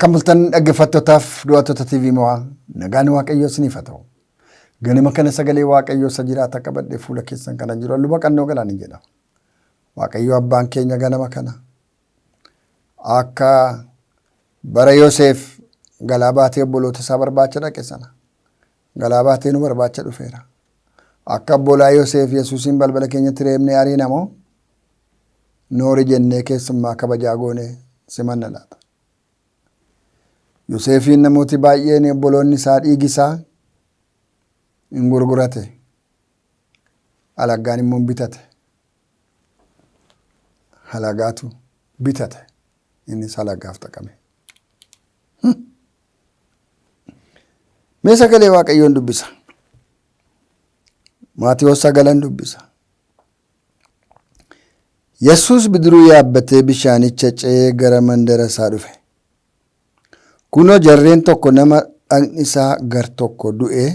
Akkam bultan dhaggeeffattootaaf du'attoota TV Mo'aa nagaan Waaqayyoo isiniif haa ta'u. Ganama kana sagalee Waaqayyoo isa jiraata qabadhee fuula keessan kana jiru luba qannoo galaanii jedhama. Waaqayyo abbaan keenya ganama kana akka bara Yoseef galaa baatee obboloota isaa barbaacha dhaqe sana galaa baatee nu barbaacha dhufeera. Akka obbolaa Yoseef Yesuusiin balbala keenyatti reebnee ariina moo noori jennee keessummaa kabajaa goonee simanna laata? Yoseefiin namooti baay'een obboloonni isaa dhiigi isaa hin gurgurate. Alaggaan immoo hin bitate. Halagaatu bitate. Innis halagaaf xaqame. Mee sagalee Waaqayyoon dubbisa. Maatiyoos sagalan dubbisa. Yesuus bidiruu yaabbatee bishaanicha ce'ee gara mandara isaa dhufe. Kunoo jarreen tokko nama dhagni isaa gar tokko du'e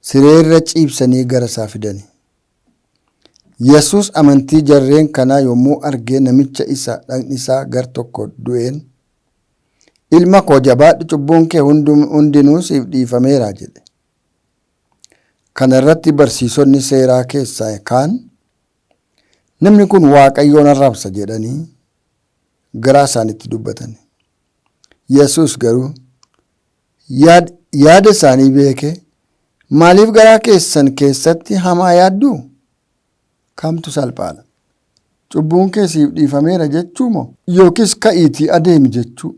sireerra ciibsanii gara isaa fidani. Yesuus amantii jarreen kanaa yommuu arge namicha isa dhagni isaa gar tokko du'een, Ilma koo jabaadhu cubbuun kee hundinuu siif dhiifameera jedhe. Kana irratti barsiisonni seeraa keessaa kaan, Namni kun Waaqayyoon arrabsa jedhanii garaa isaaniitti dubbatan. Yesuus garuu yaada isaanii beekee, Maaliif garaa keessan keessatti hamaa yaadduu? Kamtu salphaadha? Cubbuun kee siif dhiifameera jechuu moo? Yookiis ka'iitii adeemi jechuu?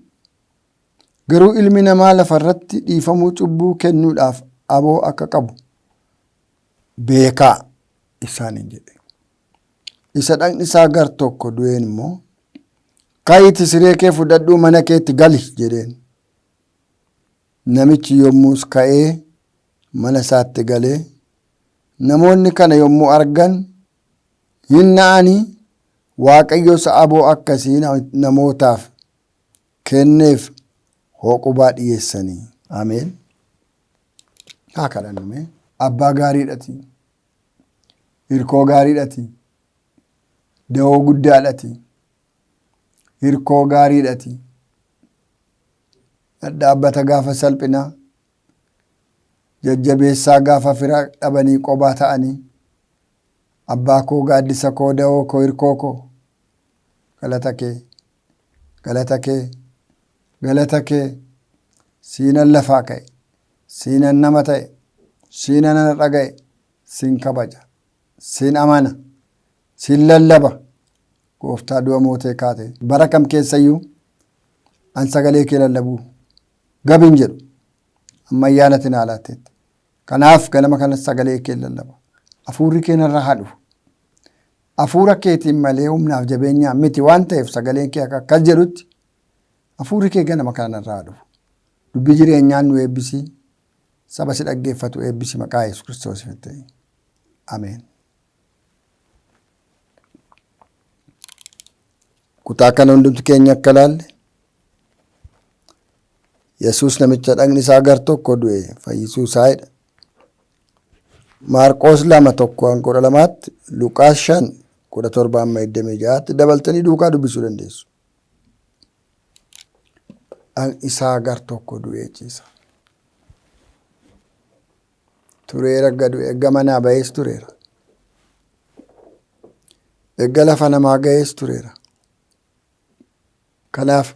Garuu ilmi namaa lafa irratti dhiifamuu cubbuu kennuudhaaf aboo akka qabu beekaa isaaniin jedhe. Isa dhagni isaa gar tokko du'een immoo, Ka'iitii siree kee fudhadhuu mana keetti gali jedheen. Namichi yommus ka'ee mana isaatti galee, namoonni kana yommuu argan hin na'anii Waaqayyo isa aboo akkasii namootaaf kenneef hooqubaa dhiyeessanii. Ameen. Haa kadhannu mee. Abbaa gaariidhati. Hirkoo gaariidhati. Dawoo guddaadhati. Hirkoo gaariidhati. Dhadhaabbata gaafa salphinaa. Jajjabeessaa gaafa fira dhabanii qobaa ta'anii. Abbaa koo gaaddisa koo dawoo koo hirkoo koo. Galata kee. Galata kee. Galata kee. Siinan lafaa ka'e. Siinan nama ta'e. Siinan har'a ga'e. Sin kabaja. Sin amana. Sin lallaba. Gooftaa du'a mootee kaate. Bara kam keessayyuu an sagalee kee lallabuu gabin jedhu. Amma ayyaanati naa laatteetta. Kanaaf ganama kana sagalee kee lallaba. Hafuurri kee narra haa dhufu. Hafuura keetiin malee humnaaf jabeenyaan miti waan ta'eef sagaleen kee akka akkas jedhutti hafuurri kee ganama kana narra haa dhufu. Dubbii jireenyaan nu eebbisi. Saba si dhaggeeffatu eebbisi maqaa Yesuus Kiristoosiif ta'e. Ameen. Kutaa kana hundumti keenya akka ilaalle Yesuus namicha dhagni isaa gar tokko du'e fayyisuu isaa jedha. Maarqoos 2 1 hanga 12tti, Luqaas 5 17 hamma 26tti dabaltanii duukaa dubbisuu dandeessu. Dhagni isaa gar tokko du'ee ciisa. Tureera erga du'e erga manaa ba'ees tureera. Erga lafa namaa ga'ees tureera. Kanaaf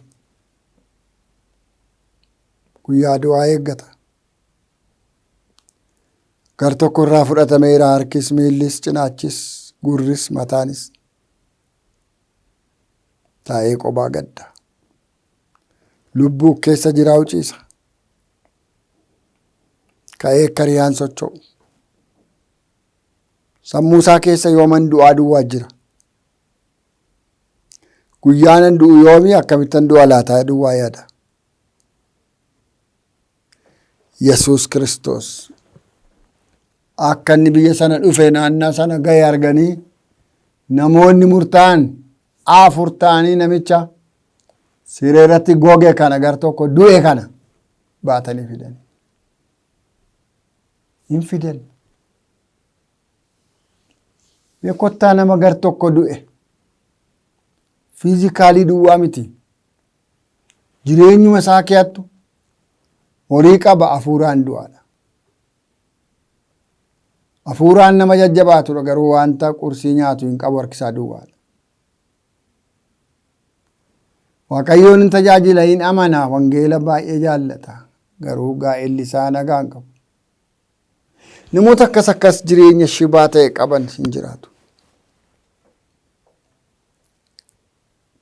guyyaa du'aa eeggata. Gar tokko irraa fudhatameera harkis, miillis, cinaachis, gurris, mataanis. Taa'ee qobaa gadda. Lubbuu keessa jiraa'u ciisa. Ka'ee akka riyaan socho'u. Sammuu isaa keessa yooman du'aa duwwaa jira. Guyyaanan du'u yoomii akkamittan du'a laataa duwwaa yaada. Yesuus Kiristoos akka inni biyya sana dhufe naannaa sana ga'e arganii namoonni murtaa'an afur ta'anii namicha siree irratti goge kana gar tokko du'e kana baatanii fidan. Hin fidan. Mee kottaa nama gar tokko du'e fiizikaalii duwwaa miti. Jireenyuma isaa keeyattu horii qaba, hafuuraan du'aadha. Hafuuraan nama jajjabaatudha, garuu wanta qursii nyaatu hin qabu, harkisaa duwwaadha. Waaqayyoon hin tajaajila, hin amana, wangeela baay'ee jaallata, garuu gaa'elli isaa nagaa hin qabu. Namoota akkas akkas jireenya shibaa ta'e qaban hin jiraatu.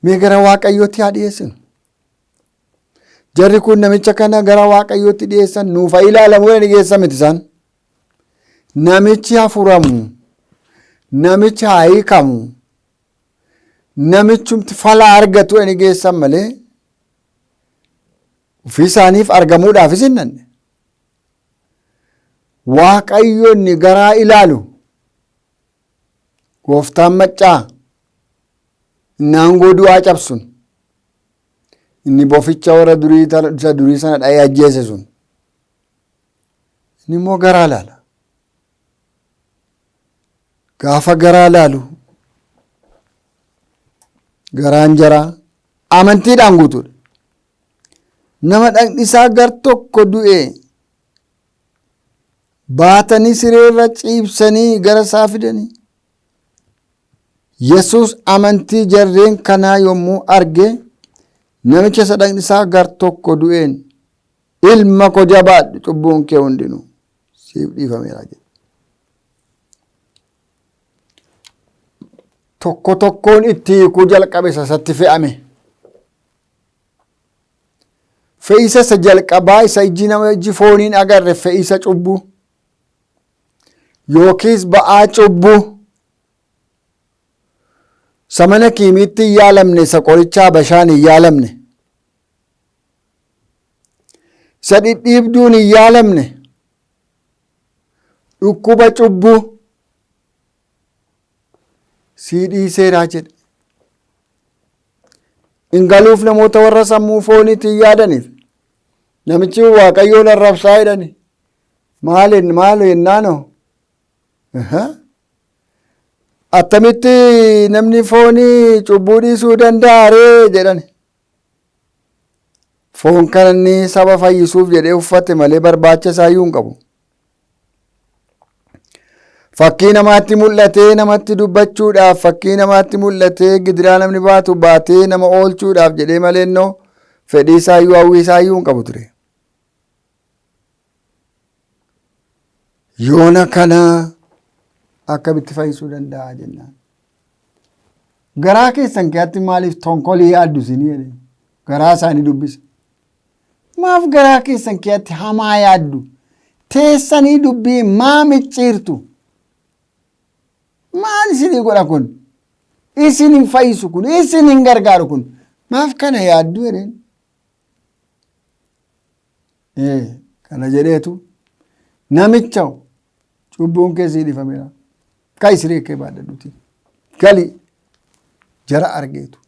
Mee gara Waaqayyootti haa dhiyeessinu. Jarri kun namicha kana gara Waaqayyootti dhiyeessan, nuuf haa ilaalamu jedhanii dhiyeessan miti isaan. Namichi haa furamu, namichi haa hiikamu, namichumti fala argatu jedhanii geessan malee ofii isaaniif argamuudhaafis hin nanne. Waaqayyo inni garaa ilaalu, gooftaan maccaa, inni aangoo du'aa cabsun, inni boficha warra durii isa durii sana dha'ee ajjeese sun, inni immoo garaa ilaala. Gaafa garaa ilaalu garaan jaraa amantiidhaan guutuudha. Nama dhaqni isaa gar tokko du'e baatanii sireerra ciibsanii gara isaa fidanii, Yesuus amantii jarreen kanaa yommuu arge, namicha isa dhaqni isaa gar tokko du'een, "Ilma ko, jabaadhu, cubbuun kee hundinuu siif dhiifameera," jedhe. Tokko tokkoon itti hiikuu jalqabe isa isatti fe'ame. Fe'isa isa jalqabaa, isa ijji nama ijji fooniin agarre, fe'isa cubbuu yookiis ba'aa cubbuu, isa mana kiimiitti hin yaalamne, isa qoricha habashaan hin yaalamne, isa dhidhiibduun hin yaalamne, dhukkuba cubbuu sii dhiiseeraa jedhe. Hin galuuf namoota warra sammuu fooniitiin yaadaniif. Namichi Waaqayyoon arrabsaa jedhani. Maal maal jennaanoo? Attamitti namni foonii cubbuu dhiisuu danda'a ree jedhani. Foon kana inni saba fayyisuuf jedhee uffate malee barbaacha isaayyuu hin qabu. Fakkii namaatti mul'atee namatti dubbachuudhaaf, fakkii namaatti mul'atee gidiraa namni baatu baatee nama oolchuudhaaf jedhee malee, innoo fedhii isaayyuu hawwii isaayyuu hin qabu ture. Yoona kana akkamitti fayyisuu danda'a jennaan. "Garaa keessan keessatti maaliif tonkolii yaaddu isinii?" jedhe. Garaa isaanii dubbisa. "Maaf garaa keessan keessatti hamaa yaaddu? Teessanii dubbii maa micciirtu? Maal isinii godha kun? Isin hin fayyisu kun, isin hin gargaaru kun. Maaf kana yaaddu?" jedheen. Kana jedheetu, "Namicha, cubbuun kee sii dhiifameera. Ka'i, siree kee baadhadhuuti gali." Jara argeetu.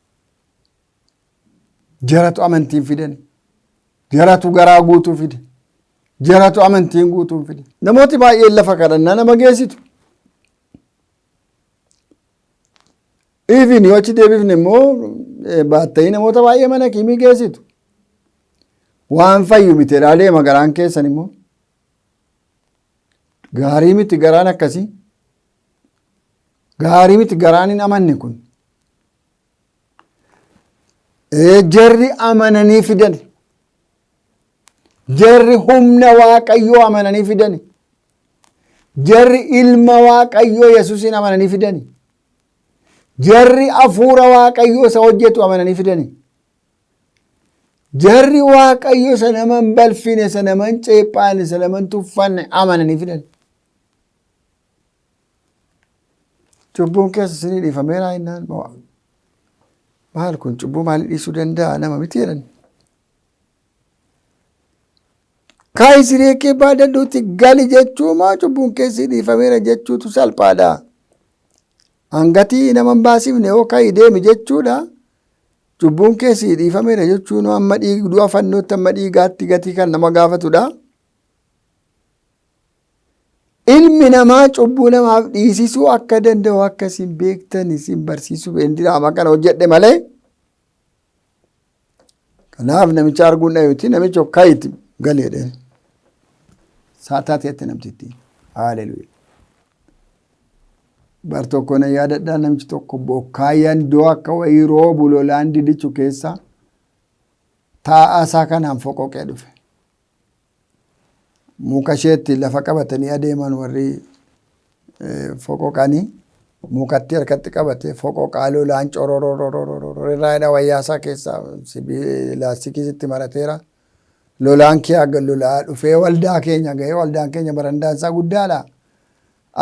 Jaratu amantiin fidan. Jaratu garaa guutuu fide. Jaratu amantiin guutuun fide. Namooti baay'een lafa kadhannaa nama geessitu. Even yoo achi deebifne immoo baattanii namoota baay'ee mana kiimii geessitu. Waan fayyu miti jedhaa deema garaan keessan immoo. Gaarii miti garaan akkasii. Gaarii miti garaan hin amanne kun. Jarri amananii fidan. Jarri humna Waaqayyoo amananii fidani. Jarri ilma Waaqayyoo Yesuusin amananii fidani. Jarri hafuura Waaqayyoo isa hojjetu amananii fidani. Jarri Waaqayyo isa nama hin balfine, isa nama hin ceephaane, isa nama hin tuffanne amananii fidan. "Cubbuun keessa isinii dhiifameera" jennaan, "Maal kun, cubbuu maalii dhiisuu danda'a? Nama miti" jedhan. "Kaa'i, siree kee baadhadhuuti gali" jechuu maa cubbuun keessi dhiifameera jechuutu salphaadha? Hangatii nama hin baasifne yoo ka'i deemi jechuudha. Cubbuun keessi dhiifameera jechuun amma du'a fannootti, amma dhiigaatti gatii kan nama gaafatudha. Ilmi namaa cubbuu namaaf dhiisisuu akka danda'u akka isin beektan isin barsiisuuf diraama kana hojjedhe malee. Kanaaf namicha arguun dhabeeti namicha ka'itti galee dheen. Saataa ta'etti namtittiin. Haleluuyaa. Bar tokko na yaadadhaa, namichi tokko bokkaa yandoo akka wayii roobu lolaan didichu keessa taa'aa isaa kanaan foqoqee dhufe. Muka isheetti lafa qabatanii adeeman warri foqoqanii mukatti harkatti qabatee foqoqaa lolaan cororororororo irraa hidha wayyaa isaa keessaa laastikii sitti marateera. Lolaan kee aga lolaa dhufee waldaa keenya gahee, waldaan keenya barandaan isaa guddaadha.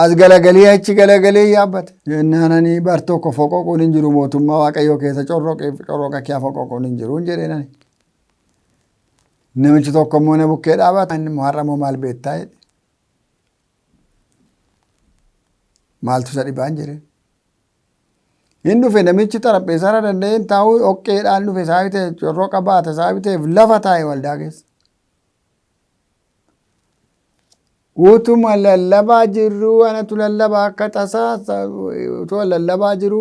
As galagalee achi galagalee yaabbate. Jennaan ani bar tokko foqoquun hin jiru, mootummaa Waaqayyoo keessa corroqa kee foqoquun hin jiru hin jedheen ani. Namichi tokko immoo na bukkee dhaabata. Inni immoo har'a immoo maal beektaa jedhe. Maaltu isa dhibaan jedheen. Hin dhufe namichi xarapheessaarra danda'ee hin taa'u, dhoqqeedhaan dhufe isaa bitee corroqa baata isaa biteef lafa taa'e waldaa keessa. Utuma lallabaa jirru, anatu lallabaa akka tasaa, utuma lallabaa jiru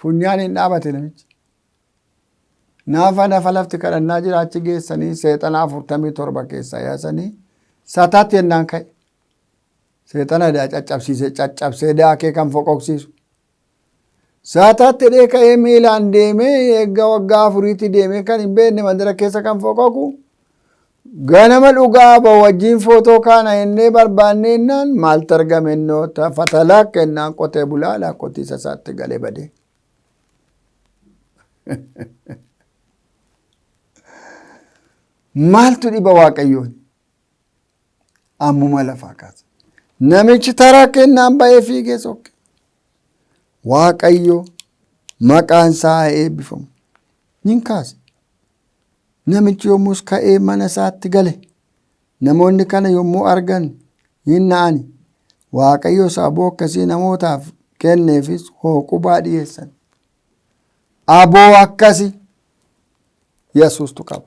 funyaan hin dhaabate namichi. Naafa nafa lafti kadhannaa jira achi geessanii seexana 47 keessaa yaasanii sataatti jennaan ka'e. Seexana caccabsiise, caccabsee daakee kan foqoqsiisu. Saataatti hidhee ka'ee miilaan deemee eegga waggaa 4tti deemee kan hin beekne mandara keessa kan foqoqu ganama dhugaa ba wajjin footoo kaana jennee barbaannee jennaan maaltu argame innoo fatalaa kennaan qotee bulaadha qotiisa isaatti galee badee. Maaltu dhiba Waaqayyoon? Ammuma lafaa kaasa. Namichi taraa kennaan ba'ee fiigee sokke. Waaqayyo maqaan isaa haa eebbifamu. Nin kaase. Namichi yommus ka'ee mana isaatti gale. Namoonni kana yommuu argan hin na'ani. Waaqayyo isa aboo akkasii namootaaf kenneefis hooqubaa dhiyeessan. Aboo akkasi Yesuustu qaba.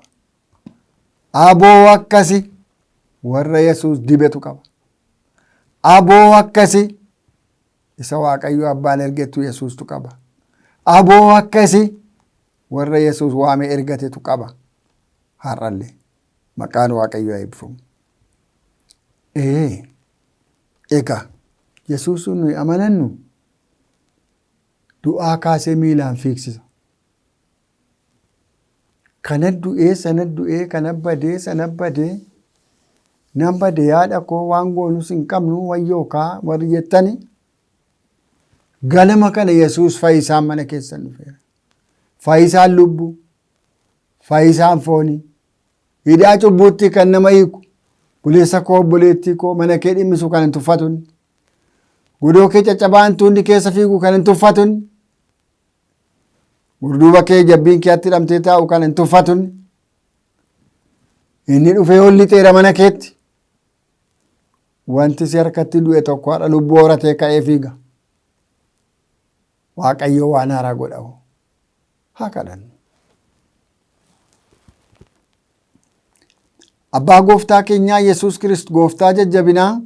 Aboo akkasi warra Yesuus dibetu qaba. Aboo akkasi isa Waaqayyo abbaan ergetu Yesuustu qaba. Aboo akkasi warra Yesuus waamee ergatetu qaba. Har'allee maqaan Waaqayyoo haa eebbifamu. Ee egaa Yesuus nuyi amanannu du'aa kaasee miilaan fiigsisa. Kana du'ee sana du'ee kana badee sana badee nan bade yaada koo waan goonus hin qabnu wayyoo kaa warri jettani ganama kana Yesuus fayyisaan mana keessan dhufeera. Fayyisaan lubbuu, fayyisaan foonii, hidhaa cubbuutti kan nama hiiku, obboleessa koo, obboleettii koo, mana kee dhimmisu kan hin tuffatun, godoo kee caccabaa hantuunni keessa fiigu kan hin tuffatun, gurduuba kee jabbiin kee atti hidhamtee taa'u kan hin tuffatun, inni dhufee ol lixeera mana keetti. Wanti si harkatti du'e tokko har'a lubbuu horatee ka'ee fiiga. Waaqayyo waan haaraa godha. Haa kadhannu. Abbaa gooftaa keenyaa Yesuus Kirist, gooftaa jajjabinaa,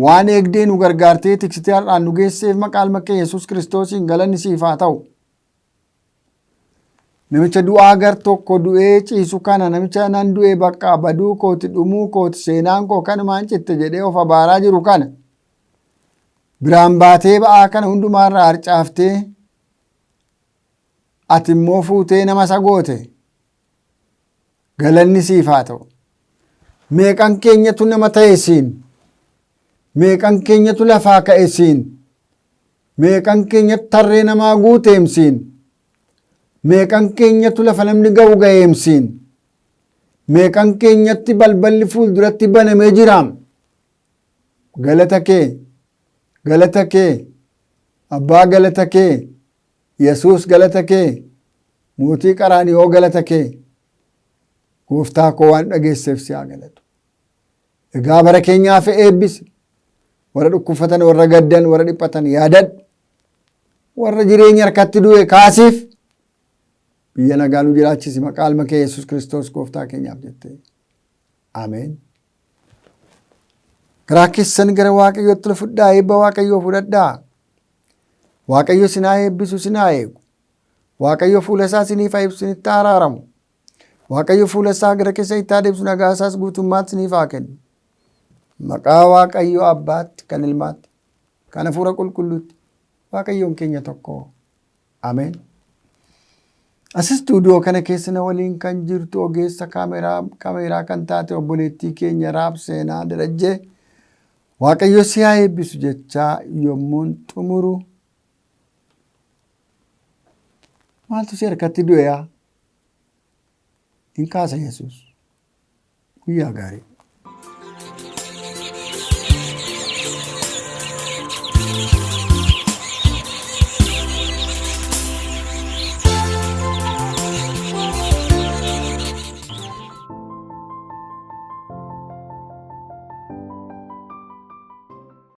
waan eegdee nu gargaartee tiksitee har'aan nu geesseef maqaa ilma kee Yesuus Kiristoosiin galanni siif haa ta'u. Namicha du'aa gar tokko du'ee ciisu kana, namicha nan du'e bakka baduu kooti, dhumuu kooti, seenaan koo kanumaan citte jedhee of abaaraa jiru kana biraan baatee ba'aa kana hundumaarraa harcaaftee ati immoo fuutee nama isa goote, galanni siif haa ta'u. Meeqan keenyatu nama ta'e siin? Meeqan keenyatu lafaa ka'e siin? Meeqan keenyatu tarree namaa guuteem siin? Meeqan keenyatu lafa namni ga'u ga'eem siin? Meeqan keenyatti balballi fuulduratti banamee jiraam? Galata kee, galata kee, Abbaa, galata kee, Yesuus, galata kee, mootii qaraaniyoo, galata kee. Gooftaa koo, waan dhageesseef si haa galatu. Egaa bara keenyaaf eebbisi. Warra dhukkubfatan, warra gaddan, warra dhiphatan yaadadhu. Warra jireenya harkatti du'e kaasiif. Biyya nagaa nu jiraachisi, maqaa ilma kee Yesuus Kiristoos gooftaa keenyaaf jettee. Ameen. Garaa keessan gara Waaqayyootti ol fudhaa, eebba Waaqayyoo fudhadhaa. Waaqayyo sinaa eebbisu, sinaa eegu. Waaqayyo fuula isaa isiniif haa ibsu, isinitti haa araaramu. Waaqayyo fuula isaa gara keessa itti haa deebisu, nagaa isaas guutummaatti isiniif haa kennu. Maqaa Waaqayyo Abbaatti, kan Ilmaatti, kan Hafuura Qulqulluutti, Waaqayyoon keenya tokko. Ameen. As istuudiyoo kana keessa na waliin kan jirtu ogeessa kaameeraa kan taate obboleettii keenya Raab Seenaa Darajjee, Waaqayyo si haa eebbisu jechaa yommuun xumuru, maaltu si harkatti du'e yaa? Hin kaasa Yesuus. Guyyaa gaarii.